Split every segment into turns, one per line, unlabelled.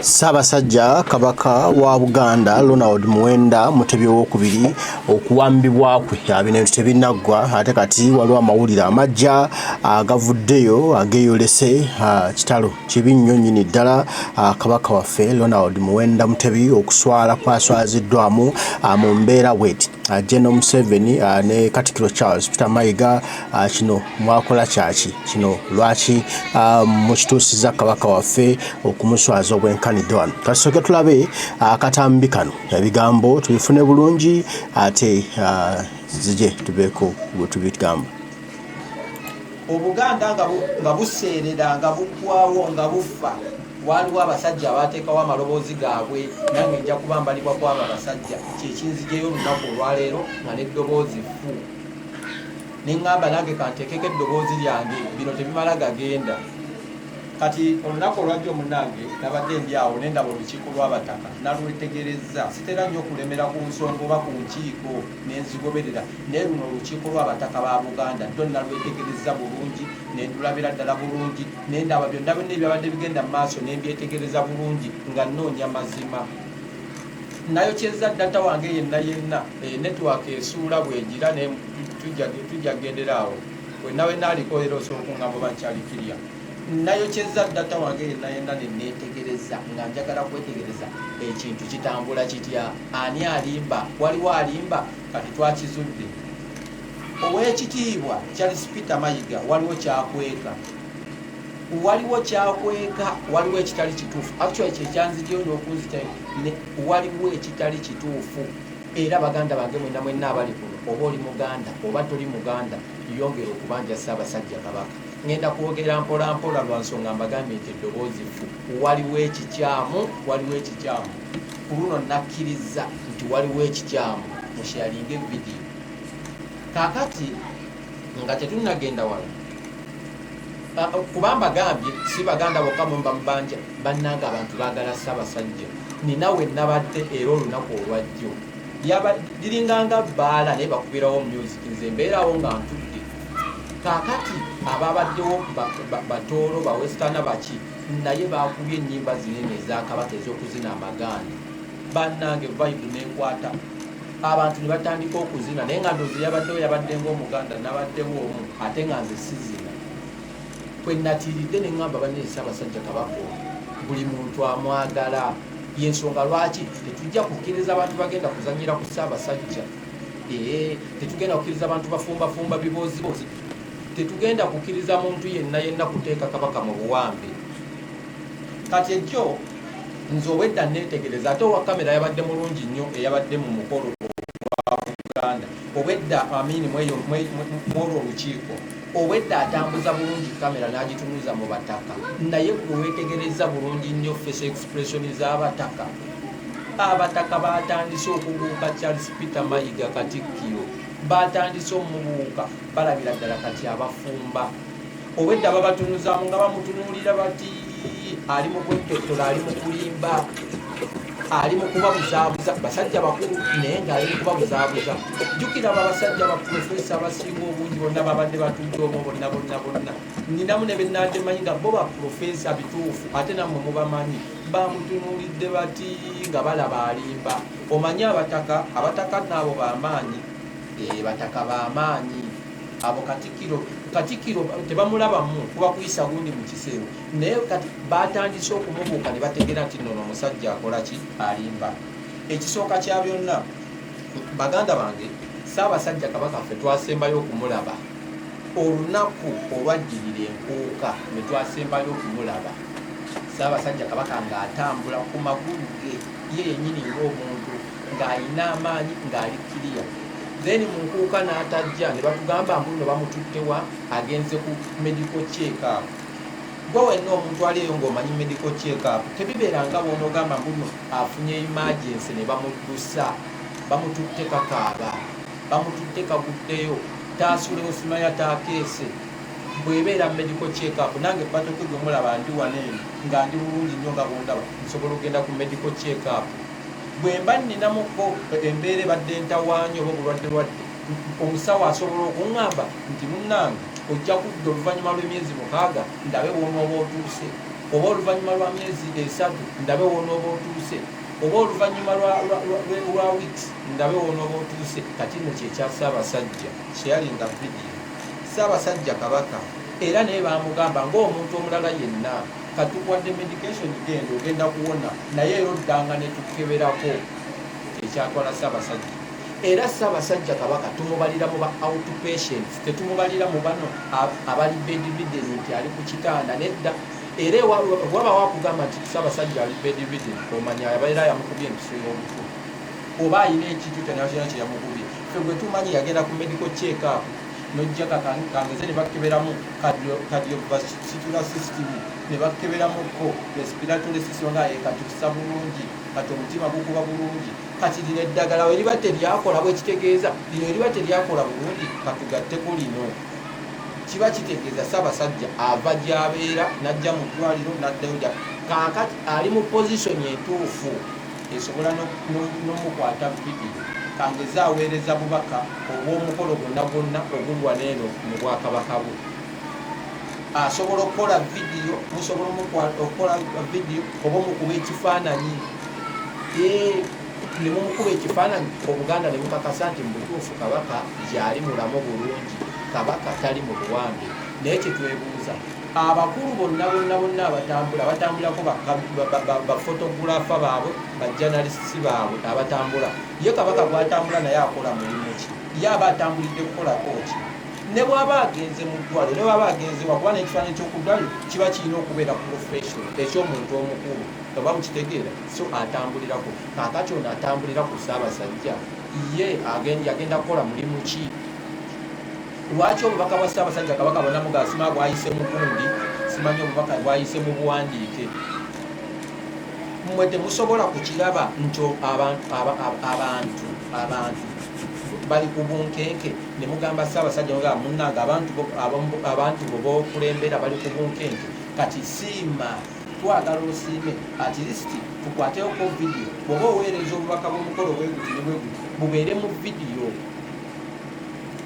Ssaabasajja Kabaka wa Buganda Ronald Muwenda Mutebi Owookubiri okuwambibwa kwe bino ebintu tebinnaggwa ate kati waliwo amawulire amajja agavuddeyo ageeyolese. Kitalo kibi nnyo nnyini ddala, Kabaka waffe Ronald Muwenda Mutebi okuswala kwaswaziddwamu mu mbeera bweti. General Museveni ne Katikkiro Charles Peter Mayiga, kino mwakola kyaki? Kino lwaki mukituusiza Kabaka waffe okumuswaza obwenkanidde wano? Kasooke tulabe akatambi kano, ebigambo tubifune bulungi, ate zije tubeeko bwe tubigamba.
Obuganda nga buseerera, nga buggwawo, nga bufa, waliwo abasajja abateekawo amaloboozi gaabwe. Nange nja kuba mbalibwa kwabo abasajja. Kyekinzijeyo olunaku olwaleero nga n'eddoboozi ffu, neŋŋamba nange kanteekeko eddoboozi lyange, bino tebimala gagenda. Kati olunaku olwajjo, munnange, nabadde ndi awo nendaba olukiiko lw'abataka, nalwetegerezza. Sitera nnyo kulemera ku nsonga oba ku nkiiko nenzigoberera, naye luno olukiiko lw'abataka ba Buganda ddo nalwetegerezza bulungi, nendulabira ddala bulungi, nendaba byonna byonna ebyabadde bigenda mu maaso, nembyetegereza bulungi nga nnoonya mazima. Nayokyeza data wange yenna yenna, network esuula bwegira, tujja gendera awo wenna wenna aliko, era osobola okuŋŋamba oba nkyalikirya. Nayokyeza data wange yenna yenna, neneetegereza nga njagala kwetegereza ekintu kitambula kitya, ani alimba, waliwo alimba. Kati twakizudde, Oweekitiibwa Charles Peter Mayiga waliwo kyakweka, waliwo kyakweka, waliwo ekitali kituufu. Actually, kyekyanzigyeyo n'okunzitayo, waliwo ekitali kituufu. Era baganda bange mwenna mwenna abali kuno, oba oli muganda oba toli muganda, yongera okubanja Ssaabasajja Kabaka. Ngenda kwogera mpola mpola lwa nsonga mbagambye nti eddoboozi ffu. Waliwo ekikyamu, waliwo ekikyamu. Ku luno nakkiriza nti waliwo ekikyamu. Musharinga evidiyo. Kaakati nga tetunnagenda wala, kuba mbagambye si baganda bokka mwe mubanja, bannange, abantu baagala Ssaabasajja. Nina we nabadde era olunaku olwajjo, liringanga bbaala, naye bakubirawo music, nze mbeerawo nga ntudde. Kaakati ababaddewo Batooro, Bawestana, baki, naye bakubye ennyimba zinene ezakabaka ez'okuzina amaganda. Bannange, vibe nekwata, abantu ne batandika okuzina, naye nga ndowooza yabaddewo yabadde ngaomuganda nabaddewo omu, ate nga nze sizina. Kwe natiiridde ne ŋŋamba, banne, Ssaabasajja Kabaka ono buli muntu amwagala, yensonga lwaki tetujja kukkiriza abantu bagenda kuzanyira ku Ssaabasajja. Ee, tetugenda kukkiriza abantu bafumbafumba biboozibozi, tetugenda kukkiriza muntu yenna yenna kuteeka Kabaka mu buwambe. Kati ejjo nze obwedda neetegereza, ate owa kamera yabadde mulungi nnyo eyabadde mu mukolo gwa Buganda obwedda, amini, mwolwo olukiiko, obwedda atambuza bulungi kamera n'agitunuza mu bataka. Naye gwe weetegereza bulungi nnyo face expression z'abataka. Abataka batandise okubuuka Charles Peter Mayiga Katikkiro, batandise omubuuka, balabira ddala kati abafumba. Obwedda babatunuzaamu nga bamutunuulira bati ali mu kwetottola, ali mu kulimba, ali mu kubabuzaabuza. Basajja bakulu, naye ng'ali mu kubabuzaabuza. Jjukira abo abasajja baprofesa abasinga obungi bonna babadde batudde omwo bonna bonna bonna, ninamu ne benadde manyi nga bo baprofesa bituufu, ate nammwe mubamanyi. Bamutunuulidde bati nga balaba alimba. Omanyi abataka, abataka naabo bamaanyi, bataka bamaanyi abo. Katikkiro tebamulabamu kuba kuyisa gundi mu kiseera, naye kati batandise okumubuuka ne bategeera nti nono omusajja akola ki? Alimba. Ekisooka kya byonna, baganda bange, Ssaabasajja Kabaka ffe twasembayo okumulaba olunaku olwaddirira enkuuka, lwe twasembayo okumulaba Ssaabasajja Kabaka ng'atambula ku magulu ge ye yennyini ng'omuntu, ng'alina amaanyi, ng'ali kiriya. Then mu nkuuka n'atajja, ne batugamba mbu nno bamututtewa, agenze ku medical check up. Gwe wenna omuntu ali eyo ng'omanyi medical check up tebibeera nga bw'onoogamba mbu nno afunye emergency ne bamuddusa, bamututte kakaaba, bamututte kaguddeyo, taasulewo, simanya taakeese. Bw'ebeera medical check up, nange batoke gwe mulaba ndi wano eno nga ndi bulungi nnyo nga bwondaba, nsobola okugenda ku medical check up bwe mba nninamuko embeera ebadde ntawaanya oba obulwadde lwadde. Omusawo asobola okuŋŋamba nti, "Munnange, ojja kudda oluvannyuma lw'emyezi 6 ndabe bw'onooba otuuse." Oba oluvannyuma lwa myezi 3 ndabe wonooba otuuse, oba oluvannyuma lwa weeks ndabe wonooba otuuse. Kati nno kyekya Ssaabasajja kyeyalinga vidiyo. Ssaabasajja Kabaka era naye bamugamba ng'omuntu omulala yenna, katukuwadde medication, genda, ogenda kuwona, naye era oddanga ne tukeberako. Kyekyatwala Ssaabasajja. Era Ssaabasajja Kabaka tumubalira mu ba outpatients, tetumubalira mu bano abali bedridden nti ali ku kitanda, nedda. Era waba wakugamba nti Ssaabasajja ali bedridden, omanya abaera yamukubye empiso y'obufu oba ayina ekintu kyonna kyonna kyeyamukubye. Ffe gwe tumanyi yagenda ku medical check up, nojja kangeze ne bakeberamu cardiovascular system, ne bakeberamuko respiratory system, nga kati tussa bulungi, kati omutima gukuba bulungi, kati lino eddagala we liba teryakola, bwekitegeeza lino eriba teryakola bulungi, katugatteko lino. Kiba kitegeeza Ssaabasajja ava gy'abeera n'ajja mu ddwaliro n'addayo gya. Kaakati ali mu position entuufu esobola n'omukwata vidiyo, kangeze aweereza bubaka obw'omukolo gwonna gwonna ogulwa neeno mu bwakabaka bwe. Asobola okukola vidiyo, musobola okukola vidiyo oba omukuba ekifaananyi, ne mumukuba ekifaananyi, Obuganda ne bukakasa nti mu butuufu Kabaka gyali mulamu bulungi, Kabaka tali mu buwambe. Naye kyetwebuuza, abakulu bonna bonna bonna abatambula batambulako baphotographer baabwe, bajournalists baabwe abatambula. Ye Kabaka gwatambula naye akola mulimu ki? Ye aba atambulidde kukolako ki? Ne bw'aba agenze mu ddwaliro, ne bw'aba agenze wakuba n'ekifaananyi ky'oku ddwaliro kiba kirina okubeera professional, eky'omuntu omukulu, oba mukitegeera. So atambulirako kaakati ono atambulira ku Ssaabasajja, ye yagenda kukola mulimu ki? Lwaki obubaka bwa Ssaabasajja Kabaka bwonna mugasima bwayise mu gundi, simanyi obubaka bwayise mu buwandiike? Mmwe temusobola kukiraba nti abantu bali ku bunkenke, ne mugamba Ssaabasajja mugamba, munnange, abantu bo bokulembera bali ku bunkenke, kati siima, twagala osiime, at least tukwatewoko vidiyo. Bw'oba oweereza obubaka bw'omukolo bweguti ne bweguti, bubeere mu vidiyo.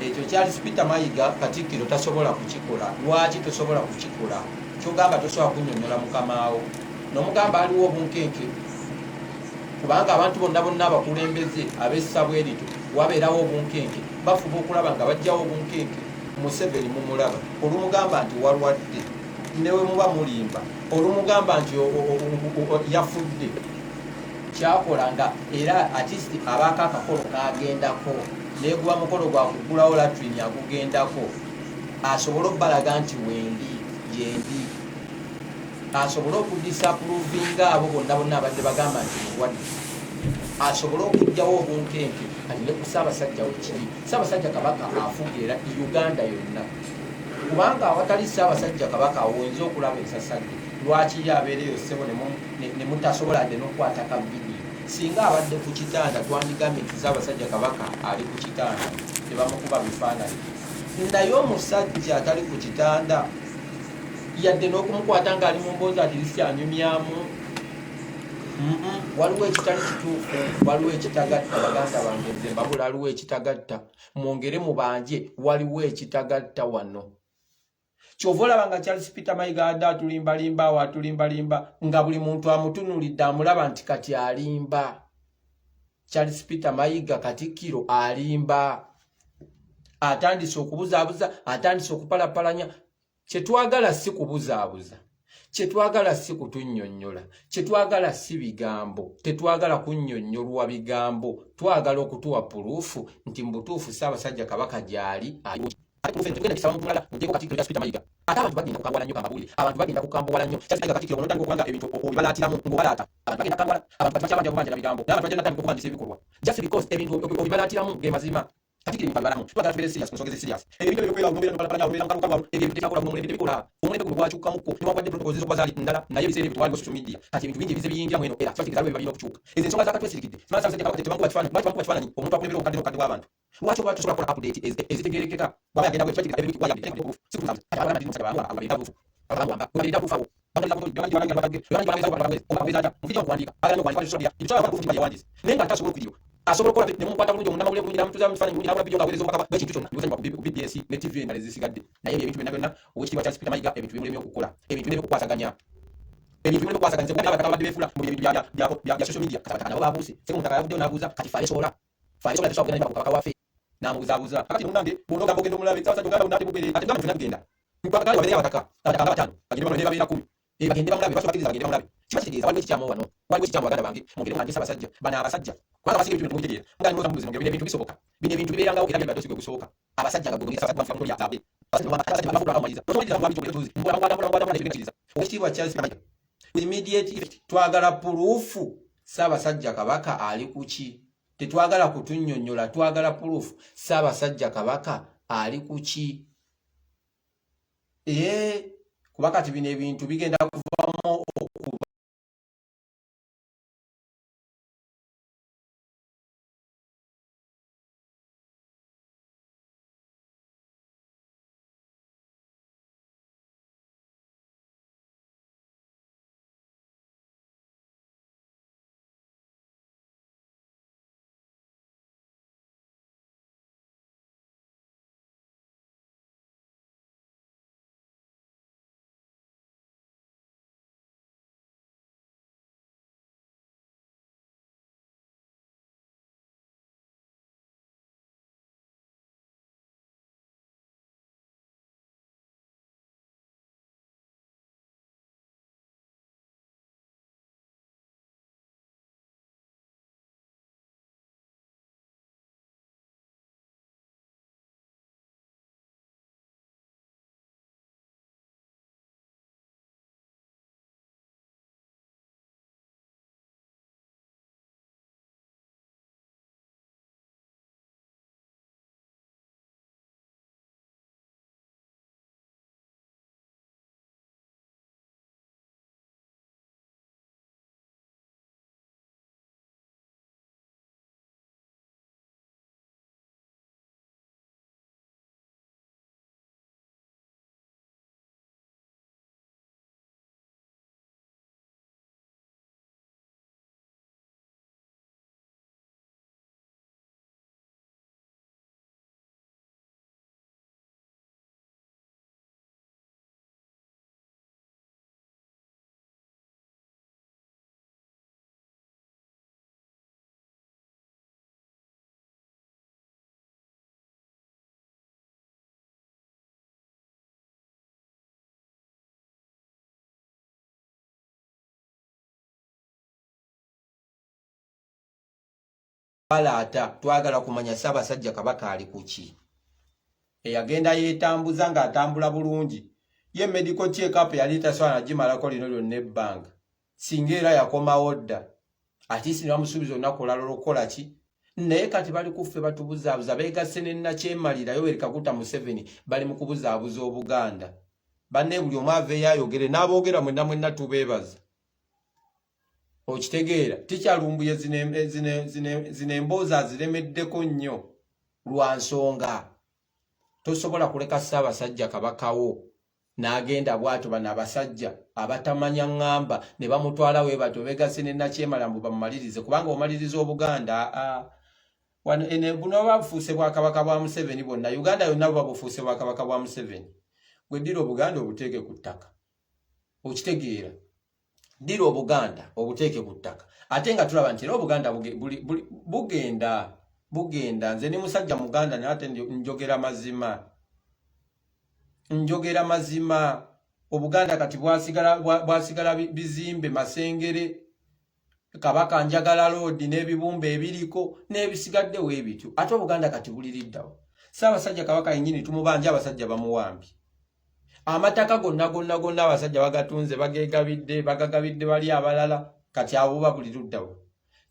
Ekyo Charles Peter Mayiga katikkiro tasobola kukikola. Lwaki tosobola kukikola? Kyogamba tosobola kunnyonnyola mukamaawo n'omugamba aliwo obunkenke, kubanga abantu bonna bonna abakulembeze ab'essa bwe rito wabeerawo obunkenke, bafuba okulaba nga bajjawo obunkenke. Museveni mumulaba, olumugamba nti walwadde, newe muba mulimba, olumugamba nti yafudde, kyakola nga era at least abaako akakolo kagendako, naye guba mukolo gwa kuggulawo latrine agugendako, asobole obbalaga nti wendi gyendi, asobole okudisapprovinga abo bonna bonna abadde bagamba nti mulwadde, asobole okuggyawo obunkenke. Kati ne ku Ssaabasajja wekiri. Ssaabasajja Kabaka afuga era Uganda yonna, kubanga awatali Ssaabasajja Kabaka oyinza okulaba ensasagge. Lwaki ye abeereyo ssebo ne mutasobola dde n'okukwata ka vidiyo? Singa abadde ku kitanda, twandigambye nti Ssaabasajja Kabaka ali ku kitanda, tebamukuba bifaananyi. Naye omusajja atali ku kitanda, yadde n'okumukwata ng'ali mu mboozi, at least anyumyamu, waliwo ekitali kituufu, waliwo ekitagatta. Baganda bange, nze mbabula, waliwo ekitagatta. Mwongere mubanje, waliwo ekitagatta wano. Kyova olaba nga Charles Peter Mayiga adde atulimbalimba awo, atulimbalimba nga buli muntu amutunulidde amulaba nti kati alimba. Charles Peter Mayiga katikkiro alimba, atandise okubuzaabuza, atandise okupalapalanya. Kyetwagala si kubuzaabuza, kyetwagala si kutunnyonnyola, kyetwagala si bigambo, tetwagala kunnyonnyolwa bigambo, twagala okutuwa proof nti mu butuufu Ssaabasajja Kabaka gy'ali. Ate abantu bagenda kukambuwala nnyo, kambabuulire, abantu bagenda kukambuwala nnyo. Kyazika katikkiro bw'onootandika okuba nga ebintu obibalaatiramu ng'obalaata, abantu bagenda kukambuwala. Abantu kati bakyabanja okubanja na bigambo, naye abantu bagenda natandika okubangisa ebikolwa just because ebintu obibalaatiramu ge mazima. Katikkiro ebintu abibalamu. Twagala tubeere serious ku nsonga ezi serious. Ebintu ebyo byokubeera nobeera nopalapalanya, obeera mukalukalu, ebyo ebintu tekyakola. Guno omulembe tebikola, omulembe guno gwakyukamukko. Newankubadde protocols zokuba zaali ndala, naye ebiseera ebyo tewaliwo social media. Kati ebintu bingi ebize biyingira mu eno era kiba kitegeeza waliwo ebiba birina okukyuka. Ezo ensonga zakatwesirikidde. Simala Ssaabasajja Kabaka tebamukuba kifaananyi. Lwaki bamukuba kifaananyi omuntu akulembera obukadde n'obukadde bw'abantu? Lwaki oba tosobola kukola update ezitegeerekeka? Bw'aba yagenda bwe kiba kitegeeza ebintu wayambye. Naye nga ate asobola okuviriyo, asobola okukola nemukwata bulungi omunnamawulire bulungi, namutuza mu kifaananyi bulungi, nakola video ng'aweereza obubaka bw'ekintu kyonna nebusanyibwa ku BBS ne TV endala ezisigadde. Naye ebyo ebintu byonna byonna, Oweekitiibwa Charles Peter Mayiga ebintu bimulemye okukola, ebintu byonna ebyokukwasaganya. Ebintu bimwe kwasaganya nze abataka babadde beefula mu bintu bya social media. Kati abataka nabo babuuse. Ssemutaka yavuddeyo n'abuuza kati Fale Sola. Fale Sola tesobola kugenda ne Kabaka waffe. N'amubuzaabuza. Kakati munnange bw'onoogamba ogenda omulabe Ssaabasajja ogamba bonna tebugwere ate gamba ffenna tugenda. Nkwagala wabeereyo abataka. Abataka nga bataano bagende bamulabe ne babeera kkumi. Eh, bagende bamulabe lwaki obakkiriza bagende bamulabe? Kiba kitegeeza waliwo ekikyamu wano. Waliwo ekikyamu baganda bange. Mugende mulangire Ssaabasajja. Bano abasajja kubanga abasinga ebintu bino temubitegeera. Mugamba ne mulowooza mbu bino ebintu bisoboka. Bino ebintu bibeerangawo era byandibadde si gwe gusooka. Abasajja nga gwe Owekitiibwa Charles Mayiga with immediate effect twagala puruufu Ssaabasajja Kabaka ali kuki? Tetwagala kutunnyonnyola, twagala puruufu Ssaabasajja Kabaka ali kuki? Ee, kuba kati bino ebintu bigenda kuvamu okuba Balaata twagala kumanya Ssaabasajja Kabaka ali ku ki. Eyagenda yeetambuza ng'atambula bulungi. Ye medical check up yali tasobola nagimalako lino lyonna ebbanga. Singa era yakomawo dda. Ate si ne bamusuubiza olunaku olulala olw'okukola ki? Naye kati bali ku ffe batubuzaabuza beegasse ne Nakyemalira Yoweri Kaguta Museveni bali mu kubuzaabuza Obuganda. Banne buli omu aveeyo ayogere n'aboogera mwenna mwenna tubeebaza. Okitegeera tikyalumbuye zino emboozi aziremeddeko nnyo lwa nsonga tosobola kuleka Ssaabasajja Kabaka wo n'agenda bw'atyo bano abasajja abatamanya ŋŋamba ne bamutwala we batyo beegasse ne Nakyemala mbu bamumalirize kubanga omaliriza Obuganda wano ene buno buba bufuuse bwakabaka bwa Museveni bwonna Uganda yonna buba bufuuse bwakabaka bwa Museveni gwe ddira Obuganda obuteeke ku ttaka okitegeera ddira Obuganda obuteeke ku ttaka ate nga tulaba nti era Obuganda bugenda bugenda nze ni musajja Muganda naye ate njogera mazima njogera mazima Obuganda kati bwasigala bizimbe Masengere Kabaka Njagala Loodi n'ebibumba ebiriko n'ebisigadde weebityo ate Obuganda kati buliriddawo Ssaabasajja Kabaka yennyini tumubanja abasajja bamuwambye amataka gonna gonna gonna abasajja bagatunze bagegabidde bagagabidde bali abalala kati abo buba buli luddawo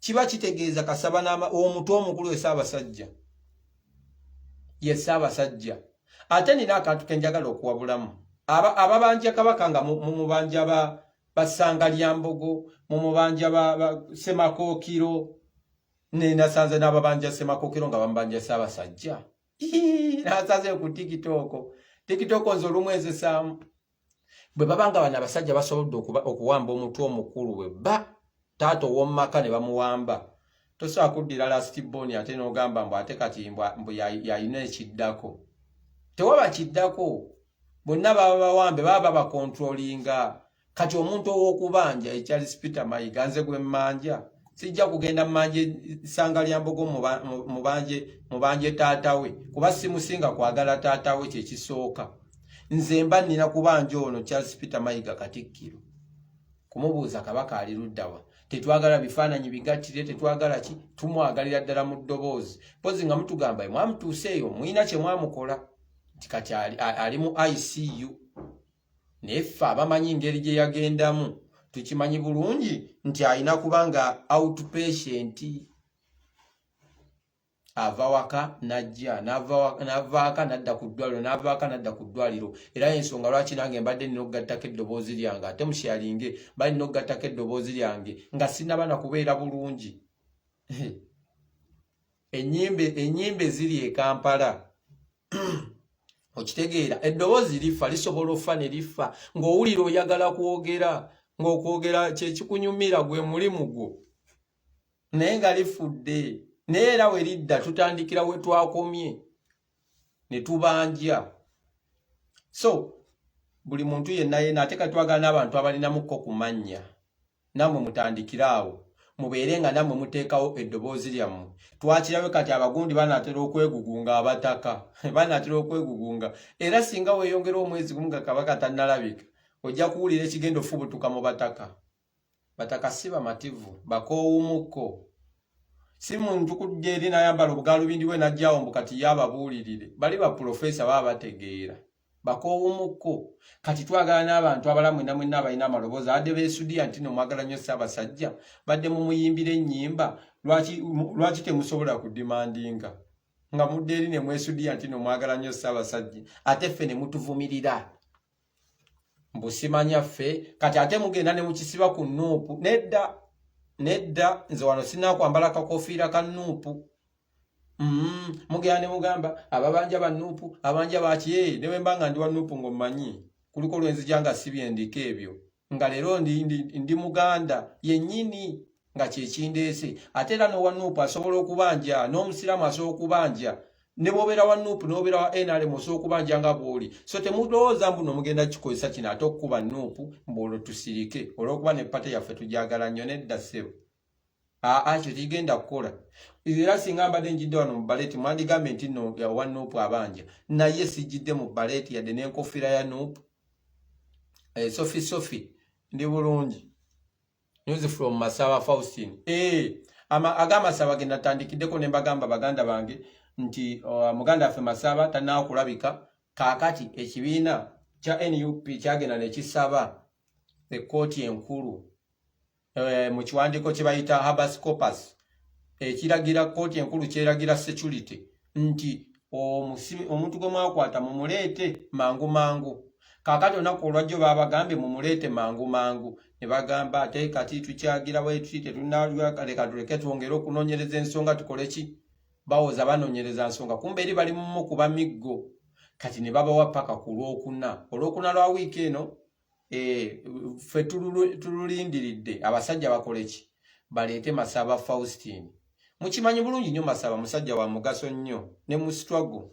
kiba kitegeeza kasaba omutwe omukulu ye Ssaabasajja ye Ssaabasajja ate nina akantu ke njagala okuwabulamu ababanja Kabaka nga mumubanja ba basanga lyambogo mumubanja ba Ssemakookiro nenasanze n'ababanja Ssemakookiro nga bamubanja Ssaabasajja nasanze ku tikitoko tikitoko nze olumu ezesaamu bwe baba nga bano abasajja basobodde okuwamba omutwe omukulu bwe ba taata ow'omumaka ne bamuwamba tosobola kuddira last born ate n'ogamba mbu ate kati mbu yalina ekiddako tewaba kiddako bonna baba bawambe baba babakontrolinga. Kati omuntu ow'okubanja ye Charles Peter Mayiga, nze gwe mmanja. Sijja kugenda mmanje ssanga lya mbogo mubanje taata we, kuba simusinga kwagala taata we. Kyekisooka, nze mba nnina kubanja ono Charles Peter Mayiga Katikkiro, kumubuuza Kabaka ali luddawa. Tetwagala bifaananyi bigattire, tetwagala ki, tumwagalira ddala mu ddoboozi. Mpozi nga mutugamba mwamutuuse eyo, mulina kye mwamukola nti kati ali mu ICU, naye ffe abamanyi engeri gye yagendamu tukimanyi bulungi nti alina kuba nga outpatient, ava waka najja, navaaka nadda ku ddwaliro, navaaka nadda ku ddwaliro. Era ensonga lwaki nange mbadde nina okugattako eddoboozi lyange, ate musharinge, balina okugattako eddoboozi lyange nga sinaba na kubeera bulungi. Enyimbe ziri e Kampala, okitegeera? Eddoboozi lifa, lisobola ofa ne lifa ng'owulira oyagala kwogera, ng'okwogera kyekikunyumira, gwe mulimu gwo, naye nga lifudde. Naye era we lidda tutandikira we twakomye ne tubanja. So buli muntu yenna yenna, ate katwagala n'abantu abalinamukko ku mannya, nammwe mutandikire awo, mubeere nga nammwe muteekawo eddoboozi lyammwe. Twakirabe kati abagundi banaatera okwegugunga, abataka banaatera okwegugunga. Era singa weeyongera omwezi gumu nga Kabaka tannalabika, ojja kuwulira ekigenda ofubutuka mu bataka. Bataka si bamativu, bakoowumukko. Si muntu kujja eri n'ayambala obugaalubindi bwe n'ajjawo mbu kati ye ababuulirire. Bali bapulofeesa, baba bategeera, bakoowumukko. Kati twagala n'abantu abala mwenna mwenna abalina amaloboozi, abadde beesudiya nti no mwagala nnyo Ssaabasajja, badde mumuyimbira ennyimba, lwaki temusobola kudimandinga nga mudde eri ne mwesudiya nti no mwagala nnyo Ssaabasajja, ate ffe ne mutuvumirira mbu simanya ffe? Kati ate mugenda ne mukisiba ku NUP. Nedda, nedda, nze wano sinakwambala kakofiira ka NUP. Mugenda ne mugamba ababanja ba NUP, abanja baki. Ne bwe mba nga ndi wa NUP, ng'ommanyi kuliko lwenzija nga si byendiko ebyo, nga leero ndi Muganda yennyini nga kyekindeese. Ate era n'owa NUP asobola okubanja, n'omusiraamu asobola okubanja, ne bw'obeera wa NUP n'obeera wa NRM osobola okubanja nga bw'oli. So temulowooza mbu nomugenda kikozesa kino ate okukuba NUP, mbu olwo tusirike olw'okuba ne party yaffe tugyagala nnyo. Nedda ssebo, aa, kyo kigenda kukola. Era singa mbadde njidde wano mu baleeti, mwandigambye nti nno wa NUP abanja, naye sijjidde mu baleeti yadde n'enkofiira ya NUP. Sofi, Sofi, ndi bulungi. News from Masaba Faustin. Agamasaba ge natandikiddeko ne mbagamba baganda bange nti muganda waffe Masaba tannaakulabika. Kaakati ekibiina kya NUP kyagenda ne kisaba ekkooti enkulu mu kiwandiiko kye bayita habeas corpus, ekiragira kkooti enkulu, kyeragira security nti omuntu gwe mwakwata mumuleete mangu mangu. Kaakati olunaku olwajjo baabagambye mumuleete mangu mangu, ne bagamba ate kati tukyagira bwe tuti, tetunaleka, tuleke twongere okunoonyereza ensonga, tukole ki? Bawoza banoonyereza nsonga, kumbe eri bali mumukuba miggo. Kati ne babawa paka ku Lwokuna, Olwokuna lwa wiiki eno. Ffe tululindiridde abasajja bakole ki? Baleete Masaba Faustin. Mukimanyi bulungi nnyo Masaba musajja wa mugaso nnyo ne mu struggle.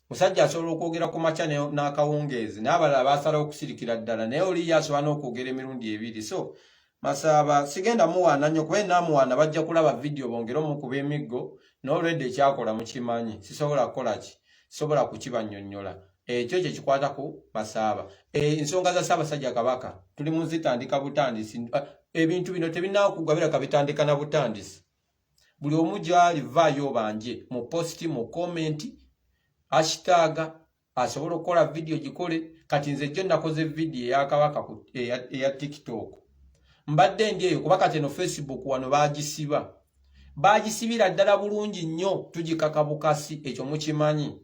Musajja asobola okwogera ku makya n'akawungeezi, n'abalala basalawo okusirikira ddala, naye oli ye asobola n'okwogera emirundi ebiri. So Masaba sigenda muwaana nnyo, kuba enaamuwaana bajja kulaba vidiyo bongere omukuba emiggo. N'olwedde ekyakola mukimanyi, sisobola kukola ki, sisobola kukibannyonnyola. Ekyo kye kikwata ku Masaaba. Ensonga za Ssaabasajja Kabaka tuli mu zitandika butandisi. Ebintu bino tebinakugwa, biraka bitandika na butandisi. Buli omu gyali vaayo obanje mu post, mu comment, hashtag, asobola okukola vidiyo gikole. Kati nze jjo nakoze vidiyo eyakabaka eya TikTok, mbadde ndi eyo, kuba kati eno Facebook wano bagisiba, bagisibira ddala bulungi nnyo, tugikaka bukasi, ekyo mukimanyi.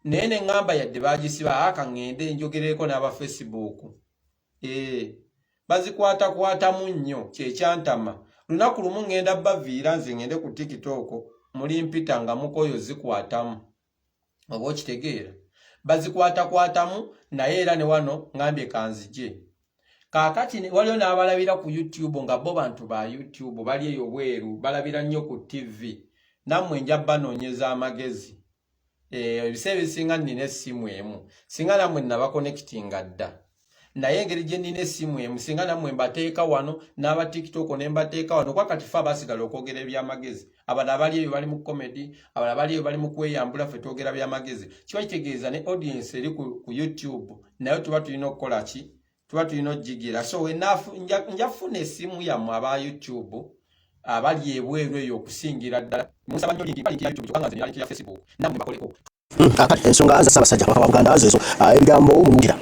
Naye ne ŋŋamba yadde bagisiba, aka ŋŋende njogereko n'aba Facebook. Bazikwatakwatamu nnyo, kyekyantama. Lunaku lumu ŋŋenda baviira, nze ŋŋende ku TikTok, muli mpita nga mukoyo zikwatamu, oba okitegeera, bazikwatakwatamu. Naye era ne wano ŋŋambye kanzije. Kaakati waliwo n'abalabira ku YouTube, nga bo bantu ba YouTube bali eyo bweru, balabira nnyo ku TV. Nammwe nja banoonyeza amagezi. Ebiseera ebisinga nnina essimu emu, singa nammwe nabakonekitinga dda. Naye engeri gye nnina essimu emu, singa nammwe mbateeka wano n'aba TikTok ne mbateeka wano, kuba kati fe abasigala okwogera ebyamagezi. Abalala bali eyo bali mu comedy, abalala bali eyo bali mu kweyambula, ffe twogera byamagezi. Kiba kitegeeza ne audience eri ku YouTube naye tuba tulina okukola ki? Tuba tulina okugigira. So nja funa essimu yammwe aba YouTube abali ebweru eyo okusingira ddala. Musaba nnyo link ya YouTube, kyokka nga nze nina link ya Facebook, nammwe bakoleko.
Akati ensonga za Ssaabasajja Kabaka wa Buganda zezo. Ebigambo mubiwulira,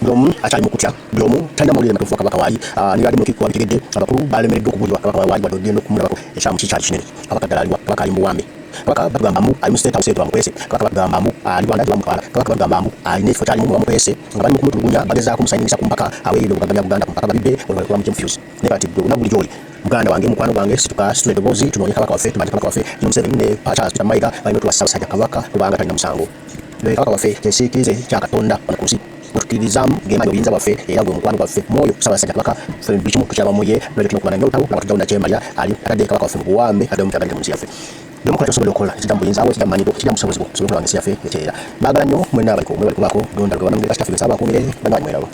buli omu akyali mu kutya, buli omu talina mawulire matuufu Kabaka waali. Nebadde mu lukiiko wabitegedde, abakulu balemereddwa okubuulirwa Kabaka waali, wadde ogenda okumulabako ekyamu kikyali kinene. Kabaka ddala aliwa? Kabaka ali mu buwambe. Kabaka batugamba mbu ali mu State House eyo bamukwese. Kabaka batugamba mbu ali Rwanda gye bamutwala. Kabaka batugamba mbu alina ekifo kyalimu mwe bamukwese nga bali mu kumutulugunya, bagezaako omusayiningisa ku mpaka aweeyo ebyobugagga bya Buganda ku mpaka babibbe olwo balyoke bamugye mu fuse. Naye kati gwe buli gy'oli, muganda wange, mukwano gwange, situka, situla eddoboozi tunoonye Kabaka waffe, tubanje Kabaka waffe. Kino Museveni ne Charles Peter Mayiga balina otuwa Ssaabasajja Kabaka kubanga talina musango. Ye Kabaka waffe, kyesiikirize kya Katonda wano ku nsi. Gwe tukkiririzaamu, ge maanyi obuyinza bwaffe era gwe mukwano gwaffe. Mwoyo Ssaabasajja Kabaka, ffe buli kimu tukiraba mu ye. Nolwekyo tulina okulwana nnyo olutalo nga batujjawo Nakyemalira ali atadde Kabaka waffe mu buwambe addemu mutagalire mu nsi yaffe. Buli omu kola ky'osobola okukola, ekijja mu buyinza bwo, ekijja mu maanyi go, ekijja mu busobozi bwo, tusobole okulaba nga ensi yaffe etereera. Mbaagala nnyo mwenna abaliko, mwebale kubaako. Ddunda Lugaba Namugereka Kitaffe Nsaba abakuumire, bannange mweraba.